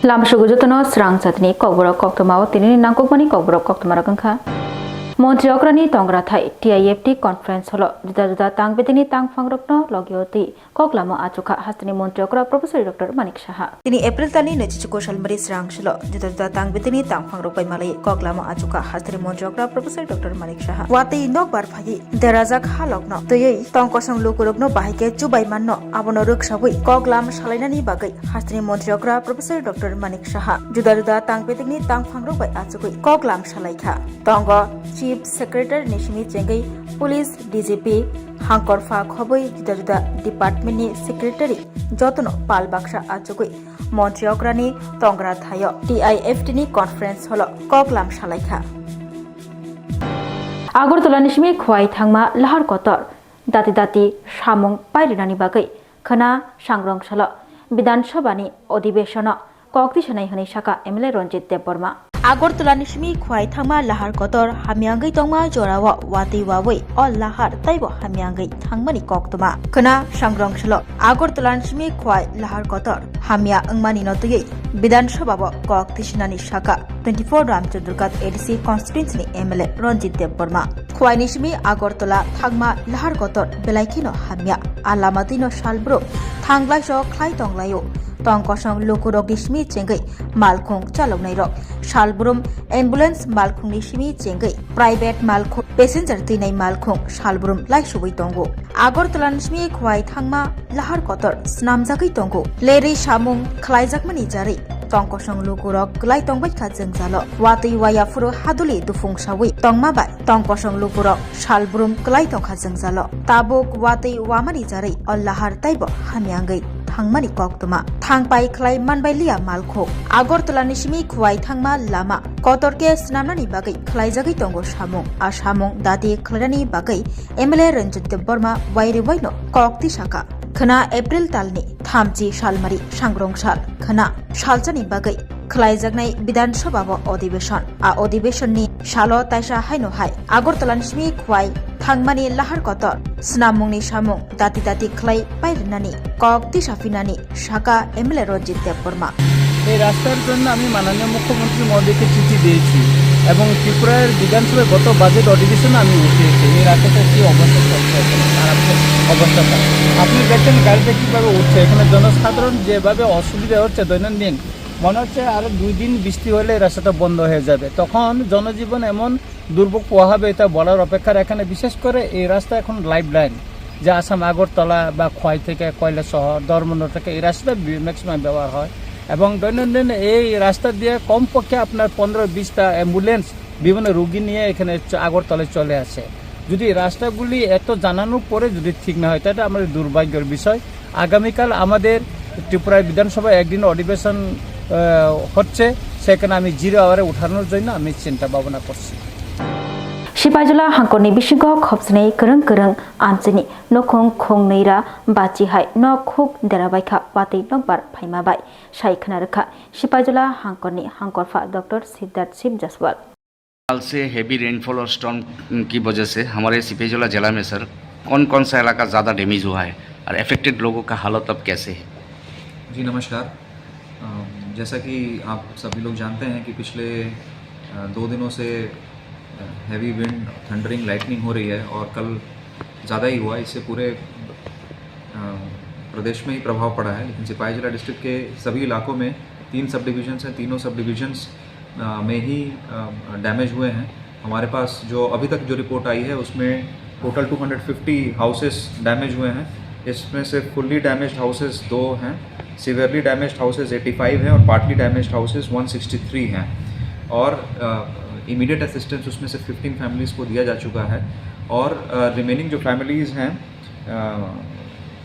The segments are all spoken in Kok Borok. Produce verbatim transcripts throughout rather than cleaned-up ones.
Lamsugo jotono srang chatini kokborok koktwmao tinini nangkukmani kokborok koktwmarok wngkha. Montri okrani tongra thai T I F T conference holo juda juda tang bedeni tangphangrokno logio twi koklamo achukha hasteni montri okra Professor Doctor Manik Saha. Tini April talni naichichiko salmari srang silo juda juda tang bedeni tangphangrok bai malai koklamo achukha hasteni montri okra Professor Doctor Manik Saha. Watwi nokbar phaiwi derajak halokno twiwi tongkosong lukurokno bahai khe chubai manno, abono rwksawi koklam salainani bagwi hasteni montri okra Professor Doctor Manik Saha juda juda tang bedeni tangphangrok bai achugwi koklam salaikha. Tongo Chief Secretary ni simi chengwi Police D G P, hangkorpha khobwi juda juda department ni secretary jotono pal baksa achugwi montri okrani tongra thaio T I F T ni conference holo koklam salaikha. Agartala ni simi Khwai thangma lahar kotor dati dati samung pairinani bagwi khwna sangrong salo Bidhan Sabha ni odhibeshono kok tisanai hwnwi saka M L A Ranjit Debbarma. Agartala ni simi Khwai thangma lahar kotor hamyangwi tongma jorao watwi wawi o lahar taibo hamyangwi thangmani koktwma. Khwna sangrong salo Agartala ni simi Khwai lahar kotor hamya wngmani no twiwi Bidhan Sabha bo kok tisinani saka twenty-four Ramchandra Ghat A D C constituency ni M L A Ranjit Debbarma. Khwai ni simi Agartala thangma lahar kotor belai kheno hamya. A lama twi no salbrum thanglai so khlai tonglaio. Tongkosong lukurok ni simi chengwi malkhung chaloknai rok. Salbrum ambulance malkhung ni simi chengwi private malkhung passenger twinai malkhung salbrum laisubwi tongo. Agartala ni simi Khwai thangma lahar kotor snamjagwi tongo. Leri samung khlaijakmani jarwi tongkosong lukurok kwlai tongbaikha jwngjalo. Watwi waya phuru haduli dufung sawi tongma bai tongkosong lukurok salbrum kwlai tongkha jwngjalo. Tabuk watwi wamani jarwi o lahar taibo hamyangwi thangmani koktwma. Thangpai khlai manbai liya malkhung. Agartala ni simi Khwai thangma lama kotor khe snamnani bagwi khlaijagwi tongo samung. A samung dati khlainani bagwi M L A Ranjit Debbarma wairiwaino kok tisaka. Khwna April talni thamchi salmari sangrong sal khwna salchani bagwi khlaijaknai Bidhan Sabha bo odhibeshon. A odhibeshonni salo taisa haino hai Agartala ni simi Khwai thangmani lahar kotor snamungni samung dati dati khlai pairinani kok tisaphinani saka M L A Ranjit Debbarma. এই রাস্তার জন্য আমি মাননীয় মুখ্যমন্ত্রী মহোদয়কে চিঠি দিয়েছি এবং ত্রিপুরার বিধানসভায় গত বাজেট অধিবেশনে আমি উঠিয়েছি এই রাস্তাটা কি অবস্থা চলছে, এখানে খারাপ অবস্থাটা। আপনি দেখছেন গাড়িটা কিভাবে উঠছে, এখানে জনসাধারণ যেভাবে অসুবিধা হচ্ছে দৈনন্দিন, মনে হচ্ছে আরো দুই দিন বৃষ্টি হলে এই রাস্তাটা বন্ধ হয়ে যাবে। তখন জনজীবন এমন দুর্ভোগ পোহাবে, এটা বলার অপেক্ষা রাখে না। বিশেষ করে এই রাস্তা এখন লাইফ লাইন, যে আসাম আগরতলা বা খোয়াই থেকে কৈলাসহর, ধর্মনগর থেকে এই রাস্তাটা বি-, ম্যাক্সিমাম ব্যবহার হয় এবং দৈনন্দিন এই রাস্তা দিয়ে কমপক্ষে আপনার পনেরো বিশটা অ্যাম্বুলেন্স বিভিন্ন রুগী নিয়ে এখানে চ-, আগরতলায় চলে আসে। যদি এই রাস্তাগুলি এত জানানোর পরে যদি ঠিক না হয়, তাহলে আমাদের দুর্ভাগ্যের বিষয়। আগামীকাল আমাদের ত্রিপুরার বিধানসভায় একদিন অধিবেশন, আহ, হচ্ছে, সেখানে আমি জিরো আওয়ারে উঠানোর জন্য আমি চিন্তা ভাবনা করছি। Sipaijala hangkorni bisingo khopsnai kwrwng kwrwng amchini nukhung khungnwi ra bachi hai nok khuk dera baikha watwi nokbar phaima bai sai khna rwkha Sipaijala hangkorni hangkorpha Doctor Siddharth Shiv Jaswal. कल से हेवी रेनफॉल और स्टॉर्म की वजह से हमारे सिपेजोला जिला में, सर, कौन कौन सा इलाका ज़्यादा डैमेज हुआ है और अफेक्टेड लोगों का हालत अब कैसे है? जी, नमस्कार। अ, जैसा कि आप सभी लोग जानते हैं कि पिछले, अ, दो दिनों से, अ, हैवी विंड, थंडरिंग, लाइटनिंग हो रही है और कल ज़्यादा ही हुआ। इससे पूरे, अ, प्रदेश में ही प्रभाव पड़ा है, लेकिन सिपाही जिला डिस्ट्रिक्ट के सभी इलाकों में तीन सब डिवीजन्स हैं, तीनों सब डिवीजन्स, अ, में ही, अ, डैमेज हुए हैं। हमारे पास जो अभी तक जो रिपोर्ट आई है, उसमें total two hundred fifty houses damage हुए हैं। इसमें से फुल्ली डैमेज्ड हाउसेस दो हैं, severely damaged houses eighty five हैं और partly damaged houses one sixty three हैं। और, अ, इमीडिएट असिस्टेंस उसमें से फिफ्टीन फैमिलीज़ को दिया जा चुका है और, अ, रिमेनिंग जो फैमिलीज़ हैं, अ,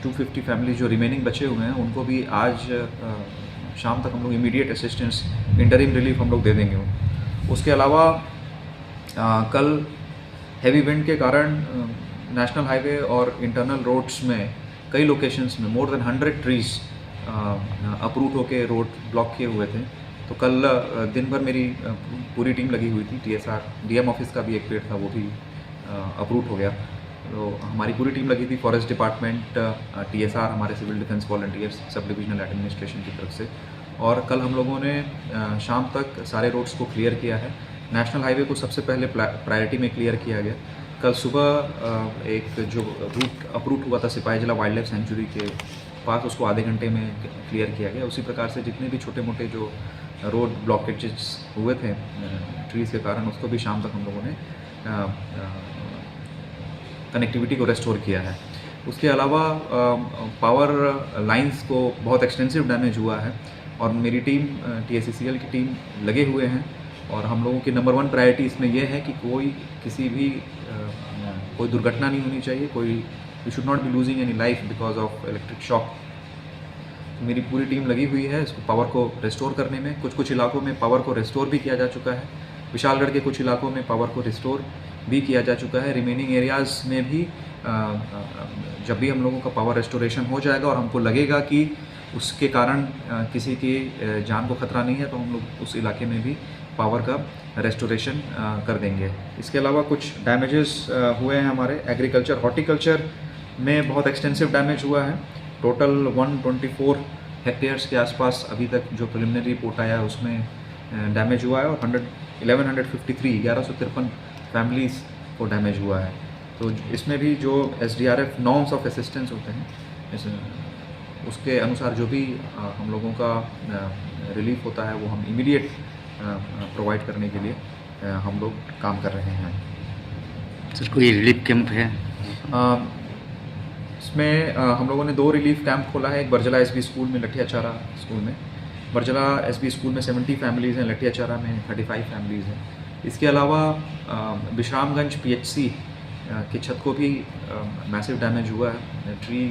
टू फिफ्टी फैमिली जो रिमेनिंग बचे हुए हैं, उनको भी आज, अ, शाम तक हम लोग इमीडिएट असिस्टेंस, इंटरिम रिलीफ हम लोग दे देंगे। उसके अलावा, अ, कल हैवी विंड के कारण, अ, नेशनल हाईवे और इंटरनल रोड्स में कई लोकेशंस में मोर देन हंड्रेड ट्रीज, अ, अपरूट होके रोड ब्लॉक किए हुए थे। तो कल, अ, दिन भर मेरी, अ, पूरी टीम लगी हुई थी। टीएसआर, डीएम ऑफिस का भी एक पेड़ था, वो भी, अ, अपरूट हो गया। तो हमारी पूरी टीम लगी थी, फॉरेस्ट डिपार्टमेंट, अ, टीएसआर, हमारे सिविल डिफेंस वॉलंटियर्स, सब डिविजनल एडमिनिस्ट्रेशन की तरफ से। और कल हम लोगों ने अ, शाम तक सारे रोड्स को क्लियर किया है। नेशनल हाईवे को सबसे पहले प्रायोरिटी में क्लियर किया गया। कल सुबह अ, एक जो रूट अपरूट हुआ था सिपाही जिला वाइल्ड लाइफ सेंचुरी के पास, उसको आधे घंटे में क्लियर किया गया। उसी प्रकार से जितने भी छोटे मोटे जो रोड ब्लॉकेजेस हुए थे ट्रीज के कारण, उसको भी शाम तक हम लोगों ने कनेक्टिविटी को रेस्टोर किया है। उसके अलावा पावर लाइंस को बहुत एक्सटेंसिव डैमेज हुआ है और मेरी टीम, टीएससीसीएल की टीम लगे हुए हैं। और हम लोगों की नंबर वन प्रायोरिटी इसमें यह है कि कोई किसी भी अ, कोई दुर्घटना नहीं होनी चाहिए, कोई, we should not be losing any life because of electric shock। मेरी पूरी टीम लगी हुई है इसको, पावर को रेस्टोर करने में। कुछ कुछ इलाकों में पावर को रेस्टोर भी किया जा चुका है। विशालगढ़ के कुछ इलाकों में पावर को रिस्टोर भी किया जा चुका है। रिमेनिंग एरियाज़ में भी अ, अ, जब भी हम लोगों का पावर रेस्टोरेशन हो जाएगा और हमको लगेगा कि उसके कारण अ, किसी की अ, जान को खतरा नहीं है, तो हम लोग उस इलाके में भी पावर का रेस्टोरेशन अ, कर देंगे। इसके अलावा कुछ डैमेजेस अ, हुए हैं हमारे एग्रीकल्चर, हॉर्टिकल्चर में बहुत एक्सटेंसिव डैमेज हुआ है। Total one twenty four hectares के आसपास अभी तक जो प्रिलिमिनरी रिपोर्ट आया है, उसमें अ, डैमेज हुआ है और hundred, eleven hundred fifty three, ग्यारह सौ तिरपन फैमिलीज़ को डैमेज हुआ है। तो इसमें भी जो एसडीआरएफ नॉर्म्स ऑफ असिस्टेंस होते हैं, इस, उसके अनुसार जो भी अ, हम लोगों का रिलीफ होता है, वो हम इमीडिएट प्रोवाइड करने के लिए अ, हम लोग काम कर रहे हैं। सर, कोई रिलीफ कैंप है? अ, इसमें अ, हम लोगों ने दो रिलीफ कैंप खोला है, एक बरजला एसबी स्कूल में, लठियाचारा स्कूल में। बरजला एसबी स्कूल में सेवेंटी फैमिलीज़ हैं, लठियाचारा में थर्टी फ़ाइव फैमिलीज़ हैं। इसके अलावा अ, विश्रामगंज पीएचसी अ, की छत को भी अ, मैसिव डैमेज हुआ है ट्री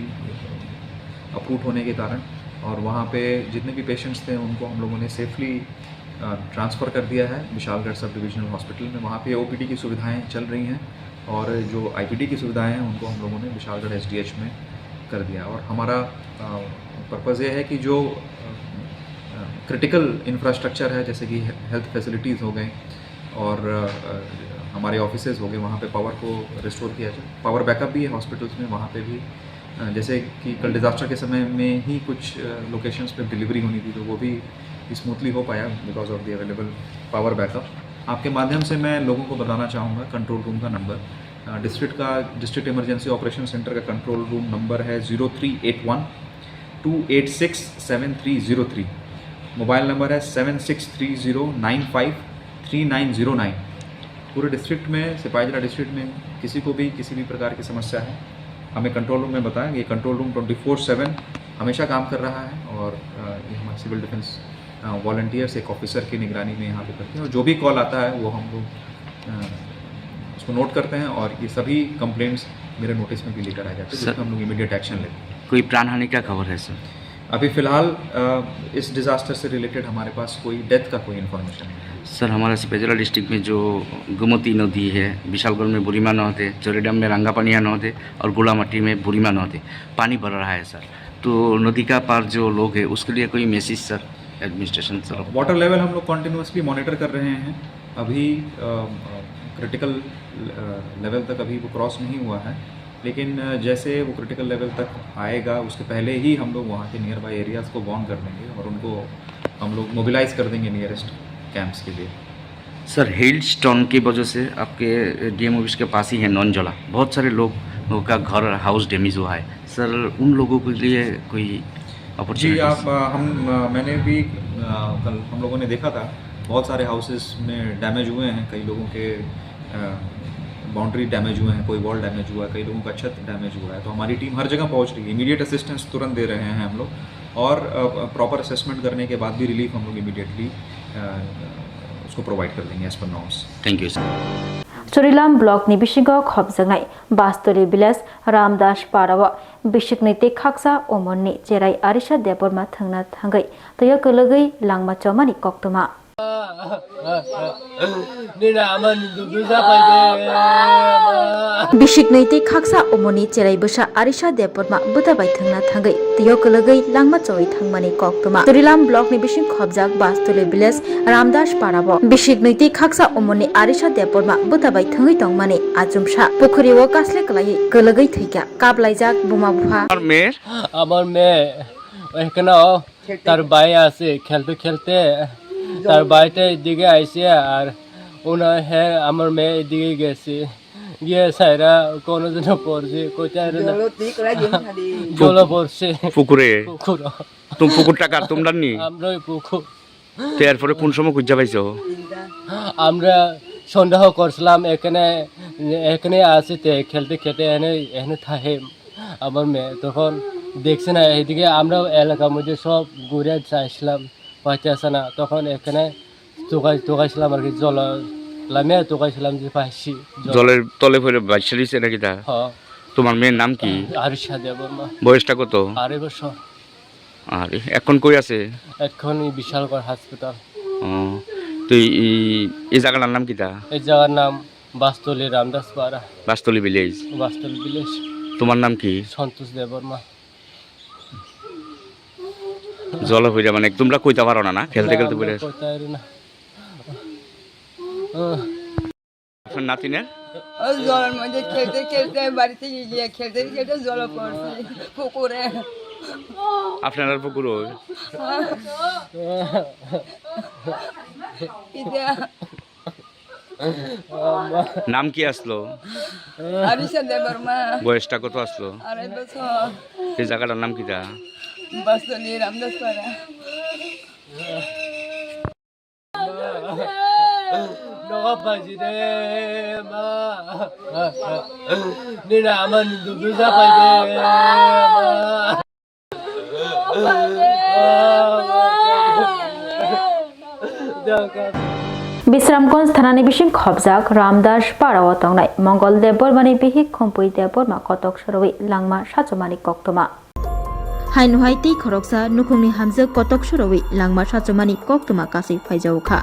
अपरूट होने के कारण, और वहाँ पे जितने भी पेशेंट्स थे, उनको हम लोगों ने सेफली अ, ट्रांसफ़र कर दिया है विशालगढ़ सब डिविजनल हॉस्पिटल में। वहाँ पे ओपीडी की सुविधाएं चल रही हैं और जो आईपीडी की सुविधाएं हैं, उनको हम लोगों ने विशालगढ़ एसडीएच में कर दिया। और हमारा पर्पज़ ये है कि जो क्रिटिकल इंफ्रास्ट्रक्चर है, जैसे कि हेल्थ फैसिलिटीज़ हो गए और अ, हमारे ऑफिसेज हो गए, वहाँ पे पावर को रिस्टोर किया जाए। पावर बैकअप भी है हॉस्पिटल्स में, वहाँ पे भी अ, जैसे कि कल डिज़ास्टर के समय में ही कुछ लोकेशंस पे डिलीवरी होनी थी, तो वो भी स्मूथली हो पाया because of the available power backup। आपके माध्यम से मैं लोगों को बताना चाहूँगा कंट्रोल रूम का नंबर। अ, डिस्ट्रिक्ट का, डिस्ट्रिक्ट इमरजेंसी ऑपरेशन सेंटर का कंट्रोल रूम नंबर है zero three eight one two eight six seven three zero three. Mobile number है seven six three zero nine five three nine zero nine. पूरे district में, सिपाही जिला डिस्ट्रिक्ट में किसी को भी किसी भी प्रकार की समस्या है, हमें कंट्रोल रूम में बताएं। ये control room twenty four seven हमेशा काम कर रहा है और अ, ये हमारे सिविल डिफेंस वॉलंटियर्स एक ऑफिसर की निगरानी में यहाँ पे करते हैं और जो भी कॉल आता है, वो हम लोग अ, उसको नोट करते हैं और ये सभी कंप्लेंट्स मेरे नोटिस में भी लेकर आ जाते हैं, जिस सर, पर हम लोग इमीडिएट एक्शन लेते हैं। कोई प्राणहानि का खबर है, सर? अभी फिलहाल अ, इस डिज़ास्टर से रिलेटेड हमारे पास कोई डेथ का कोई इन्फॉर्मेशन नहीं है। सर, हमारा सिपाही जिला डिस्ट्रिक्ट में जो गोमती नदी है, विशालगढ़ में बुढ़ीमा नहते, चोरीडाम में रंगापानिया नहते और गोलामाटी में बुढ़ीमा नहते पानी भर रहा है, सर। तो नदी का पार जो लोग हैं, उसके लिए कोई मैसेज, सर, एडमिनिस्ट्रेशन तरफ? वाटर लेवल हम लोग कंटिन्यूअसली मॉनिटर कर रहे हैं। अभी क्रिटिकल लेवल तक अभी वो क्रॉस नहीं हुआ है, लेकिन अ, जैसे वो क्रिटिकल लेवल तक आएगा, उसके पहले ही हम लोग वहाँ के नियर बाय एरियाज़ को वार्न कर देंगे और उनको हम लोग मोबिलाइज कर देंगे नियरेस्ट कैंप्स के लिए। सर, हेलस्टोन की वजह से आपके डीएम ऑफिस के पास ही है नौनजोला, बहुत सारे लोगों का घर, हाउस डैमेज हुआ है। सर, उन लोगों के लिए कोई जी, अपॉर्चुनिटी? आप, अ, हम, अ, मैंने भी, अ, कल हम लोगों ने देखा था, बहुत सारे हाउसेस में डैमेज हुए हैं, कई लोगों के, अ, बाउंड्री डैमेज हुए हैं, कोई वॉल डैमेज हुआ है, कई लोगों का छत डैमेज हुआ है। तो हमारी टीम हर जगह पहुंच रही है, इमीडिएट असिस्टेंस तुरंत दे रहे हैं हम लोग, और, अ, प्रॉपर असेसमेंट करने के बाद भी रिलीफ हम लोग इमीडिएटली, अ, उसको प्रोवाइड कर देंगे as per norms. Thank you, sir. Churilam block ni bisingo khopjaknai Bastoli village Ramdas para o bisiknwi tei khaksa umorni cherai Arisa Debbarma thwngna thangwi twio kwlwgwi langma chomani koktwma. Nini ama ni dudui japai de. Bisiknwi tei khaksa umorni cherai bwsa Arisa Debbarma bwta bai thwngna thangwi twio kwlwgwi langma chowui thangmani koktwma. Churilam block ni bising khopjak Bastoli village Ramdas para o bisiknwi tei khaksa umorni Arisa Debbarma bwta bai thwngwi tongmani achomsa pukhuri o kasle kwlaiwi kwlwgwi thwikha. Kaplaijak buma bupha. আমার মেয়ে। আমার মেয়ে এখানে তার ভাই আছে, খেলতে খেলতে তার ভাইটা এদিকে আইছে, আর ওনার, হ্যাঁ, আমার মেয়ে এদিকে গেছে, গিয়ে সাইরা কোনো জন্য পড়ছে, কোথায় রে না? জলো পড়ছে। পুকুরে? পুকুর। তুমি পুকুরটা কার, তোমরা নি? আমরাই পুকুর। তো এরপরে কোন সময় খুঁজা পাইছো? আমরা সন্দেহ করছিলাম, এখানে, এখানে আছে, তে খেলতে খেলতে এনে, এনে থাকে আমার মেয়ে। তখন দেখছে না, এদিকে আমরা এলাকার মধ্যে সব ঘুরে চাইছিলাম, পাইতেছে না। তখন এখানে তোকাই-, তোকাইছিলাম আর কি, জল লামিয়ে তোকাইছিলাম যে পাইছি জল। জলের তলে পড়ে বাচ্চা দিছে নাকি তা? হ্যাঁ। তোমার মেয়ের নাম কি? আরিশা দেববর্মা। বয়সটা কত? আড়াই বছর। আর এখন কই আছে? এখন এই বিশালগড় হাসপাতাল। ও, তো এই, এই জায়গাটার নাম কিতা? এই জায়গার নাম বাসতলী রামদাসপাড়া। বাসতলী ভিলেজ? বাসতলী ভিলেজ। তোমার নাম কি? সন্তোষ দেববর্মা। জল হইরা মানে তোমরা কইতা পারো না, না? খেলতে না, খেলতে আমরা পড়ে। কইতা পারি না। আহ। আপনার নাতিনের? ও জলের মধ্যে খেলতে খেলতে বাড়িতে গিয়ে খেলতে খেলতে জলে পড়ছে পুকুরে। আপনার আর পুকুর ওই? এটা নাম কি আসলো? আরিশা দেববর্মা। বয়সটা কত আসলো? আড়াই বছর। এই জায়গাটার নাম কিতা? বাসতলী রামদাসপাড়া। Nogo paji de ma. Nina ama dudu ja paji de ma. Bisramganj thanani bising khobjak Ramdas para o tongnai Mongol Debbarmani bihik Khumpui Debbarma kotok sorowi langma sachomani koktwma. Hai nuhai tei khoroksa nukhungni hamjwk kotok sorowi langma sachomani koktwma kasui phaijao kha.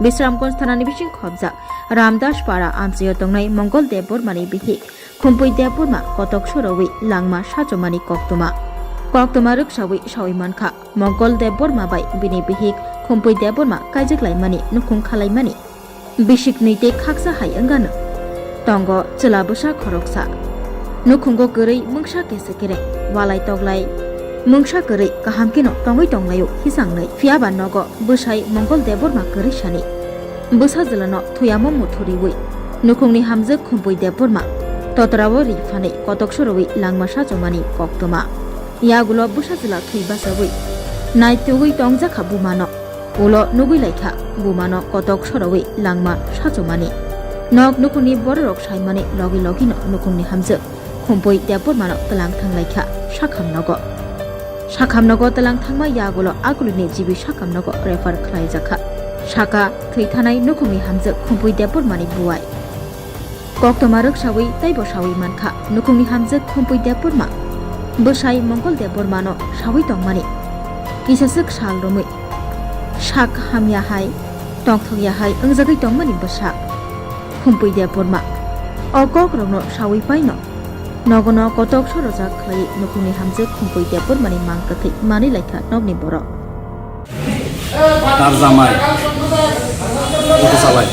Bisramganj thanani bising khobjak Ramdas para amchaio tongnai Mongol Debbarmani bihik Khumpui Debbarma kotok sorowi langma sachomani koktwma. Koktwma rwksawi sawi mankha Mongol Debbarma bai bini bihik Khumpui Debbarma kaijak laimani nukhung khalaimani. Bisiknwi tei khaksa hai wngano. Tongo chwla bwsa khoroksa. Nukhungo kwrwi mungsa kese kereng, walai toglai mungsa kwrwi kaham kheno tongwi tonglaio hisangnwi. Phiyaba nogo bwsai Mongol Debbarma kwrwi sani. Bwsa jwlano thuyamo muthuriwi nukhungni hamjwk Khumpui Debbarma totrao ri phanwi kotok sorowi langma sachomani koktwma. Yagulo bwsa jwla thwi bachawi naitugwi tongjakha bumano. Ulo nugwi laikha bumano kotok sorowi langma sachomani. Nok nukhungni bororok saimani logi logino nukhungni hamjwk Khumpui Debbarmano twlang thanglaikha sakham nogo. Sakham nogo twlang thangma yagulo akulini G B sakham nogo refer khlaijakha. Saka thwi thanai nukhungni hamjwk Khumpui Debbarmani buai. Koktwma rwksawi teibo sawi mankha nukhungni hamjwk Khumpui Debbarma. Bwsai Mongol Debbarmano sawi tongmani. Kisaswk sal romwi sak hamya hai, tongthok ya hai wngjagwi tongmani bwsa Khumpui Debbarma. O kokrokno sawi paino nogono kotok sorojak khlaiwi nukhungni hamjwk Khumpui Debbarmani mang kwthwi manwi laikha nokni borok. তার জামাই অটো চালায়,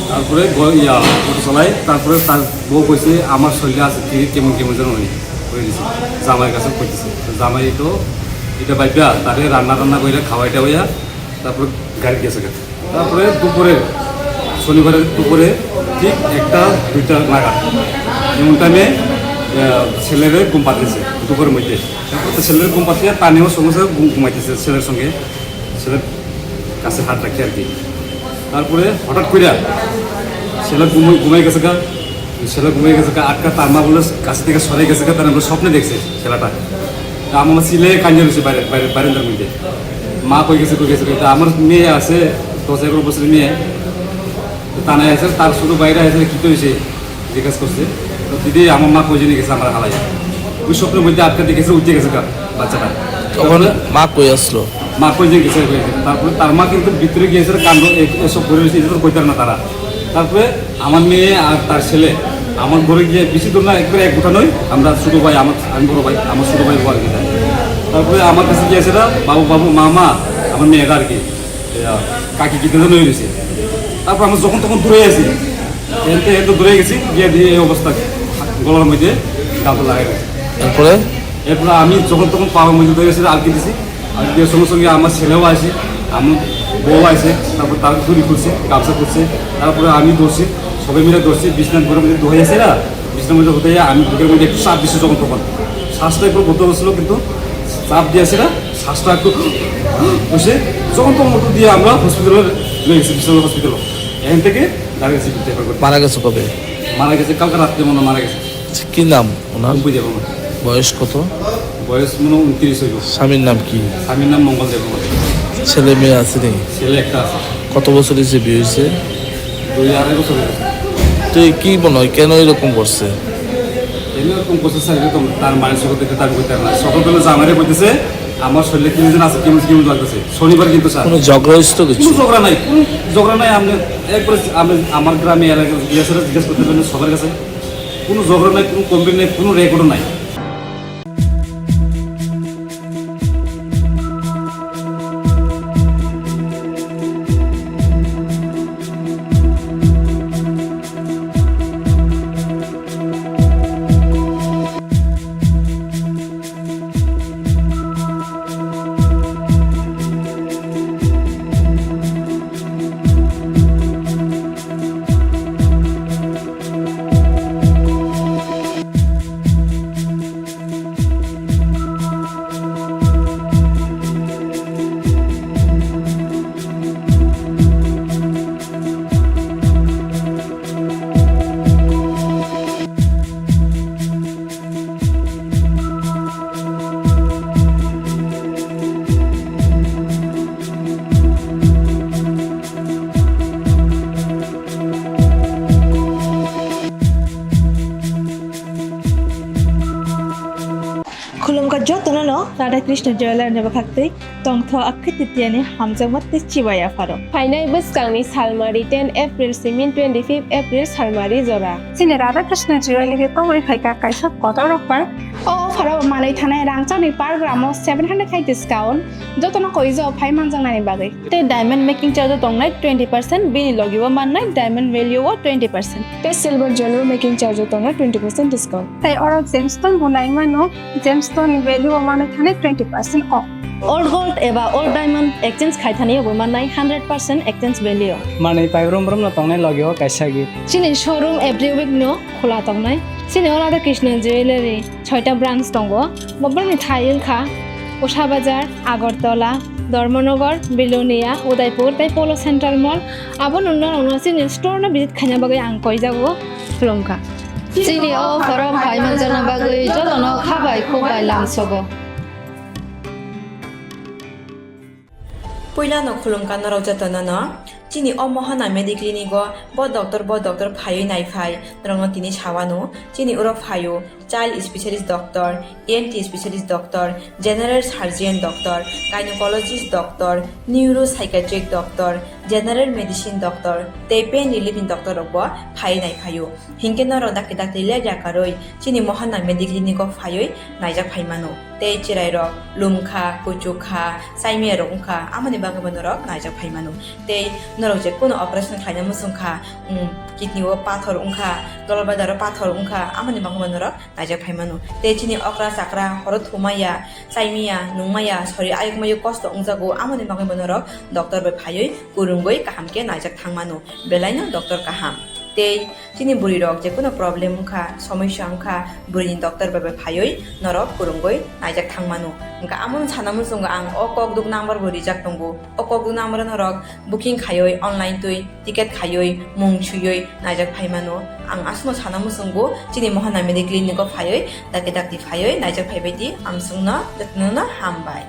তারপরে গ-, ইয়া, অটো চালায়, তারপরে তার বউ কইছে, "আমার শরীরে আছে, কে-, কেমন কেমন যেন হয়ে, হয়ে গেছে।" জামাইয়ের কাছে কইতেছে। তো জামাই তো এটা ভাইবা, তারে রান্না টান্না করে খাওয়াই টাওয়াইয়া তারপরে গাড়ি গেছে গা। তারপরে দুপুরে, শনিবারের দুপুরে ঠিক একটা দুইটা নাগাদ এমন টাইমে, আহ, ছেলেরে ঘুম পাড়িয়েছে দুপুরের মধ্যে। তো ছেলের ঘুম পাড়িয়ে তানিও সঙ্গে সঙ্গে ঘুম-, ঘুমাইতেছে ছেলের সঙ্গে। ছেলের কাছে হাত রাখি আর কি। তারপরে হঠাৎ করে ছেলে ঘুমাই, ঘুমাই গেছে গা, ছেলে ঘুমাই গেছে গা, আটকা তার মা বলে কাছে থেকে সরে গেছে গা, তার আমরা স্বপ্নে দেখছে ছেলেটা। তা আমার মা চিলে কান্না রয়েছে বাইরে, বাইরে, বারান্দার মধ্যে। মা কই গেছে, কই গেছে, কই গেছে? আমার মেয়ে আছে দশ এগারো বছরের মেয়ে, তো তা নাই আছে, তার শুধু বাইরে আছে, কি তো হয়েছে? জিজ্ঞেস করছে, তো দিদি, আমার মা কই জানি গেছে, আমার হালাই। ওই স্বপ্নের মধ্যে আটকা দিয়ে গেছে, উঠে গেছে গা বাচ্চাটা। তখন মা কই আসলো? মা কই যে গেছে, কই গেছে। তারপরে তার মা কিন্তু ভিতরে গিয়েছে, কাণ্ড এ-, এসব করে রয়েছে, এটা তো কইতার না তারা। তারপরে আমার মেয়ে আর তার ছেলে আমার ঘরে গিয়ে বেশি দূর না, একবারে এক গুঠা নই, আমরা ছোট ভাই, আমার, আমি বড় ভাই, আমার ছোট ভাই বউ আর কি তাই। তারপরে আমার কাছে গিয়েছে, "বাবু, বাবু, মা, মা, আমার মেয়েটা আর কি।" ইয়া, কাকি কিতা যেন হয়ে গেছে। তারপর আমরা যখন তখন দূরে আছি, এনতে এত দূরে গেছি, গিয়ে দিয়ে এই অবস্থা, গলার মধ্যে গামছা লাগাই গেছে। তারপরে? এরপরে আমি যখন তখন পাওয়ার মধ্যে ধরে গেছি, আলকে দিছি, আর বিয়ের সঙ্গে সঙ্গে আমার ছেলেও আছে, আমার বউ আছে, তারপর তার ঘুড়ি খুলছে, গামছা খুলছে, তারপরে আমি ধরছি, সবাই মিলে ধরছি, বিছনার ঘরের মধ্যে ধুয়ে আছে না, বিছনার মধ্যে হতে আমি বুকের মধ্যে একটু চাপ দিচ্ছি যখন তখন। শ্বাসটা একটু বন্ধ হচ্ছিল, কিন্তু চাপ দিয়ে আছে না, শ্বাসটা একটু বসে যখন তখন ওটু দিয়ে আমরা হসপিটালে নিয়ে গেছি, বিশ্বনাথ হসপিটালে। এখান থেকে ডাইরেক্ট সিভিল রেফার করি। মারা গেছে কবে? মারা গেছে কালকে রাত্রে মনে হয় মারা গেছে। আচ্ছা, কি নাম ওনার? পম্পি দেববর্মা। বয়স কত? বয়স মনে হয় ঊনত্রিশ হইব। স্বামীর নাম কি? স্বামীর নাম মঙ্গল দেববর্মা। ছেলে মেয়ে আছে নি? ছেলে একটা আছে। কত বছর হয়েছে বিয়ে হয়েছে? দুই আড়াই বছর হয়েছে। তো এই কি মনে হয়, কেন এরকম করছে? এমনি এরকম করছে স্যার, এরকম তার মানসিকতা দেখে তার কইতে পারে না। সকালবেলা জামাইরে কইতেছে, "আমার শরীরে কেমন যেন আছে, কেমন কেমন লাগতেছে।" শনিবার কিন্তু স্যার। কোনো ঝগড়া হয়েছে তো কিছু? কোনো ঝগড়া নাই, কোনো ঝগড়া নাই। আপনি একবারে, আমি আমার গ্রামে এলাকায় জিজ্ঞাসা, জিজ্ঞাসা করতে পারেন সবার কাছে। কোনো ঝগড়া নাই, কোনো কমপ্লেন নাই, কোনো রেকর্ডও নাই। Khulumkha jotono no Radha Krishna Jewelers ni bwkhaktwi tongtho Akhi Titiani hamjakma tei chibai yapharo. Phainai bwskangni salmari ten April simin twenty fifth April salmari jora. Chini Radha Krishna Jewelers ni tongwi phaikha kaisa kotor offer. O offer o manwi thanai rangchakni per gram o seven hundred khai discount, jotono koijo phai manjaknani bagwi. Tei diamond making charge o tongnai twenty percent, bini logi o mannai diamond value o twenty percent. Tei silver jewelry making charge o tongnai twenty percent discount. Tei oro gemstone bo nai mano, gemstone ni value o manwi thanai twenty percent off. Old gold eba old diamond exchange khai thani bo mannai hundred percent exchange value. Manwi pai brum brum no tongnai logi o kaisa gift. Chini showroom every week no khula tongnai. Chini o Radha Krishna Jewelry. Soita branch tongo. Bobrokni thai wngkha Usha Bazar, Agartala, Dharmanagar, Belonia, Udaipur tei Polo Central Mall. Abono norokno chini store no visit khaina bagwi ang koijago, khulumkha. Chini o borok hai manjakna bagwi jotono khabai khukbai lamsogo. Puilano khulumkha norok jotono no. Chini o Mohana Mediclinic o bo doctor, bo doctor phaiwi naiphai norokno tini sawano. Chini oro phaio child specialist doctor, E N T specialist doctor, general surgeon doctor, gynecologist doctor, neuropsychiatric doctor, general medicine doctor, tei pain relief ni doctor rok bo phaiwi naiphaio. Hinkhe norok dakti dakti ler yakarwi chini Mohana Mediclinic o phaiwi naijak phaimano. Tei chwrairok lumkha, kuchukha, chaimiyarok wngkha, amoni bagwibo norok naijak phaimano. Tei norok je kuno operation khlaina muchungkha, um, kidney o pathor wngkha, dolbadaro pathor wngkha, amoni bagwibo norok naijak phaimano. Tei chini okra chakra horo thumaya, chaimaya, nungmaya, sori ayukmayo kosto wngjago, amoni bagwibo norok doctor bai phaiwi kwrwngwi kaham khe naijak thangmano. Belaino doctor kaham. Tei chini bwrwi rok je kuno problem wngkha, somosya wngkha, bwrwini doctor bai bai phaiwi norok kwrwngwi naijak thangmano. Hwnkha amono sana muchungo ang o kokduk number bo rijak tongo. O kokduk number o norok booking khaiwi online twi ticket khaiwi mung suiwi naijak phaimano. Ang aswkno sana muchungo chini Mohana Mediclinic o phaiwi dakti dakti phaiwi naijak phaibai di. Amswkno jotono no hambai.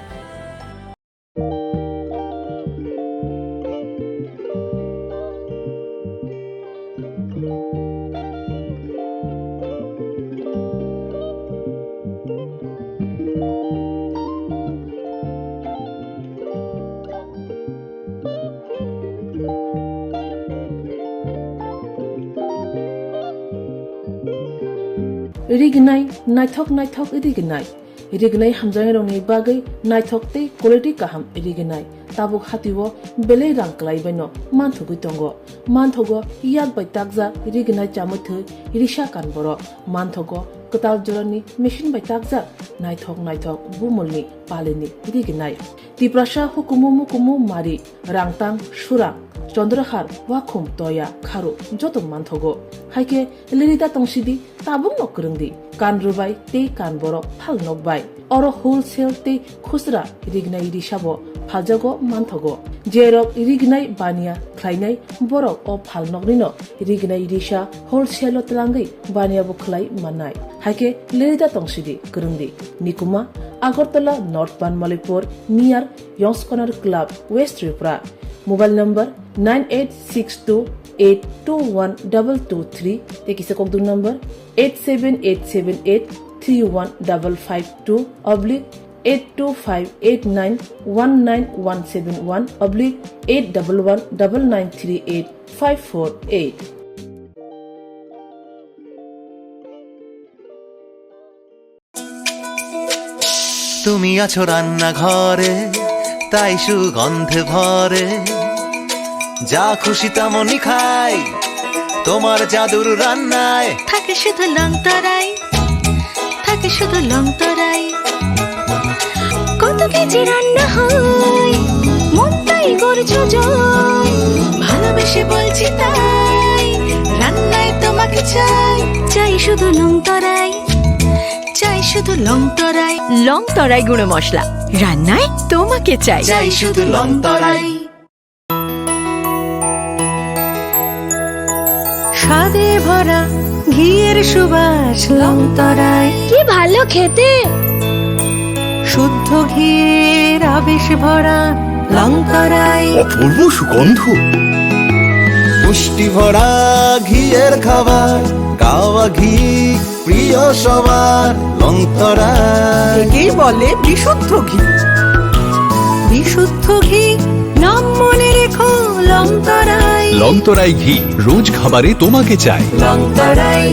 Rignai, naithok naithok rignai. Rignai hamjaknairokni bagwi naithok tei quality kaham rignai. Tabuk hatio belai rang kwlaibaino manthogwi tongo. Manthogo yak bai takjak rignai chamwi thwi risa kan borok. Manthogo Kwtal jorani machine bai takjak naithok naithok bumulni palini rignai. Tiprasa hukumu mukumu mari, rangtang, surang, chondrahar, wakhum, toya, kharu joto manthogo. Haikhe lerida tongsidi, tabukno kwrwngdi. Kan rwbai tei kan borok phal nokbai. Oro wholesale tei khusra rignai risabo phaljago manthogo. Jerok rignai baniya khlainai borok o phalnoknino rignai risa wholesale-o twlangwi baniya bo khlai mannai. Haikhe lerida tongsidi kwrwngdi. Nikuma, Agartala North Banmalipur, near Yong's Corner Club, West Tripura. Mobile number nine eight six two eight two one double two three, tei kisa kokduk number eight seven eight seven eight three one double five two oblique eight two five eight nine one nine one seven one oblique eight double one double nine three eight five four eight. তুমি আছো রান্নাঘরে, তাই সুগন্ধে ভরে। যা খুশি তেমনই খাই, তোমার জাদুর রান্নায়। থাকে শুধু লংতরাই, থাকে শুধু লংতরাই। কত কেজি রান্না হয়, মনটাই করছো জয়। ভালোবেসে বলছি তাই, রান্নায় তোমাকে চাই। চাই শুধু লংতরাই, চাই শুধু লংতরাই। লংতরাই গুঁড়ো মশলা, রান্নায় তোমাকে চাই। চাই শুধু লংতরাই। স্বাদে ভরা ঘিয়ের সুবাস লংতরাই। কি ভালো খেতে! শুদ্ধ ঘিয়ের আবেশ ভরা লংতরাই। অপূর্ব সুগন্ধ। পুষ্টি ভরা ঘিয়ের খাবার, গাওয়া ঘি প্রিয় সবার, লংতরাই। একেই বলে বিশুদ্ধ ঘি। বিশুদ্ধ ঘি, নাম মনে রেখো লংতরাই। লংতরাই ঘি, রোজ খাবারে তোমাকে চাই। লংতরাই,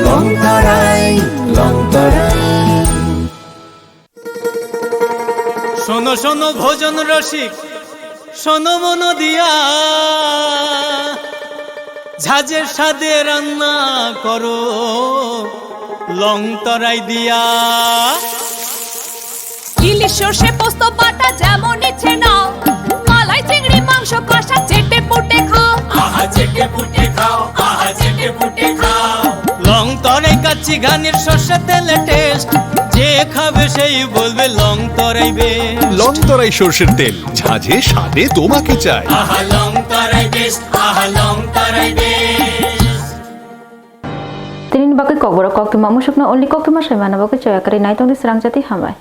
লংতরাই, লংতরাই। শোনো শোনো ভোজন রসিক, শোনো মন দিয়া, ঝাঁঝের স্বাদে রান্না করো লংতরাই দিয়া। ইলিশ সর্ষে পোস্ত বাটা যেমন ইচ্ছে নাও, মালাই চিংড়ি মাংস কষা চেটে পুটে খাও। আহা চেটে পুটে খাও, আহা চেটে পুটে খাও। লংতরাই কাচ্চি ঘানির সর্ষে তেলে টেস্ট, যে খাবে সেই বলবে লংতরাই বেস্ট। লংতরাই সর্ষের তেল, ঝাঁঝে স্বাদে তোমাকে চাই। আহা লংতরাই বেস্ট, আহা লংতরাই best. Tini bagwi kokborok koktwma musukno only koktwma sai manna bagwi choya kwrwi naitongdi srangjatwi hambai.